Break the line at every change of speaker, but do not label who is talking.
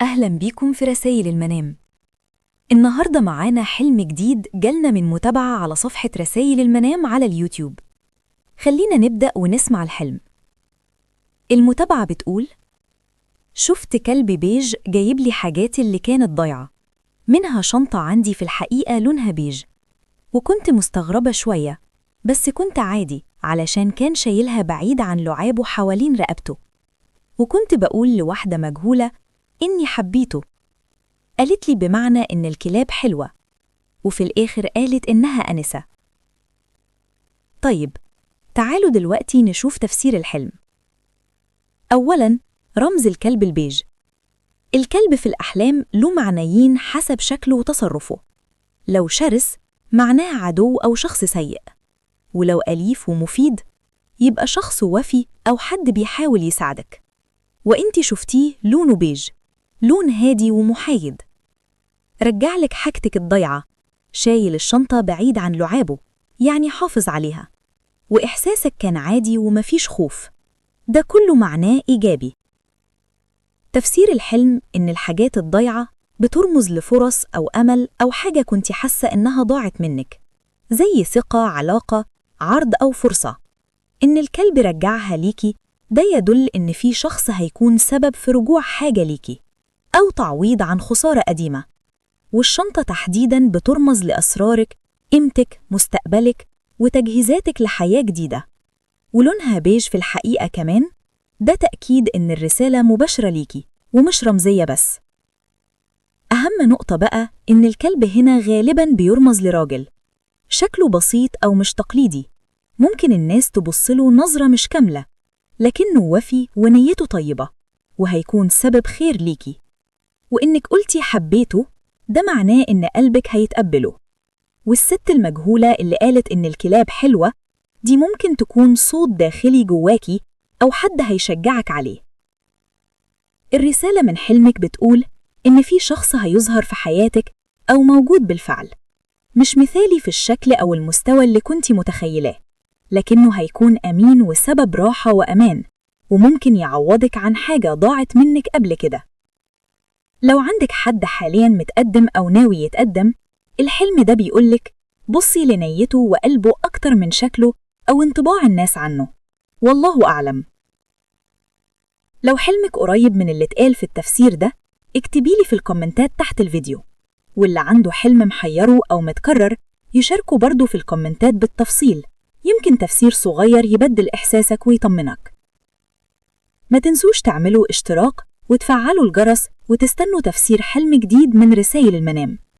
أهلا بيكم في رسائل المنام. النهاردة معانا حلم جديد جالنا من متابعة على صفحة رسائل المنام على اليوتيوب. خلينا نبدأ ونسمع الحلم. المتابعة بتقول: شفت كلب بيج جايب لي حاجاتي اللي كانت ضايعة، منها شنطة عندي في الحقيقة لونها بيج، وكنت مستغربة شوية، بس كنت عادي علشان كان شايلها بعيد عن لعابه حوالين رقبته، وكنت بقول لواحدة مجهولة إني حبيته. قالت لي بمعنى إن الكلاب حلوة، وفي الآخر قالت إنها أنسة. طيب تعالوا دلوقتي نشوف تفسير الحلم. أولاً، رمز الكلب البيج. الكلب في الأحلام له معنيين حسب شكله وتصرفه. لو شرس معناه عدو أو شخص سيء، ولو أليف ومفيد يبقى شخص وفي أو حد بيحاول يساعدك. وإنتي شفتيه لونه بيج، لون هادي ومحايد. رجعلك حاجتك الضايعة، شايل الشنطة بعيد عن لعابه، يعني حافظ عليها، وإحساسك كان عادي ومفيش خوف. ده كله معناه إيجابي. تفسير الحلم إن الحاجات الضايعة بترمز لفرص أو أمل أو حاجة كنت حاسة إنها ضاعت منك، زي ثقة، علاقة، عرض أو فرصة. إن الكلب رجعها ليكي ده يدل إن في شخص هيكون سبب في رجوع حاجة ليكي أو تعويض عن خسارة قديمة. والشنطة تحديداً بترمز لأسرارك، قيمتك، مستقبلك، وتجهيزاتك لحياة جديدة. ولونها بيج في الحقيقة كمان، ده تأكيد إن الرسالة مباشرة ليكي ومش رمزية بس. أهم نقطة بقى إن الكلب هنا غالباً بيرمز لراجل شكله بسيط أو مش تقليدي، ممكن الناس تبصله نظرة مش كاملة، لكنه وفي ونيته طيبة وهيكون سبب خير ليكي. وإنك قلتي حبيته ده معناه إن قلبك هيتقبله. والست المجهولة اللي قالت إن الكلاب حلوة دي ممكن تكون صوت داخلي جواكي أو حد هيشجعك عليه. الرسالة من حلمك بتقول إن في شخص هيظهر في حياتك أو موجود بالفعل، مش مثالي في الشكل أو المستوى اللي كنتي متخيلاه، لكنه هيكون أمين وسبب راحة وأمان، وممكن يعوضك عن حاجة ضاعت منك قبل كده. لو عندك حد حالياً متقدم أو ناوي يتقدم، الحلم ده بيقولك بصي لنيته وقلبه أكتر من شكله أو انطباع الناس عنه، والله أعلم. لو حلمك قريب من اللي اتقال في التفسير ده اكتبيلي في الكومنتات تحت الفيديو، واللي عنده حلم محيره أو متكرر يشاركه برضه في الكومنتات بالتفصيل، يمكن تفسير صغير يبدل إحساسك ويطمنك. ما تنسوش تعملوا اشتراك وتفعلوا الجرس وتستنوا تفسير حلم جديد من رسائل المنام.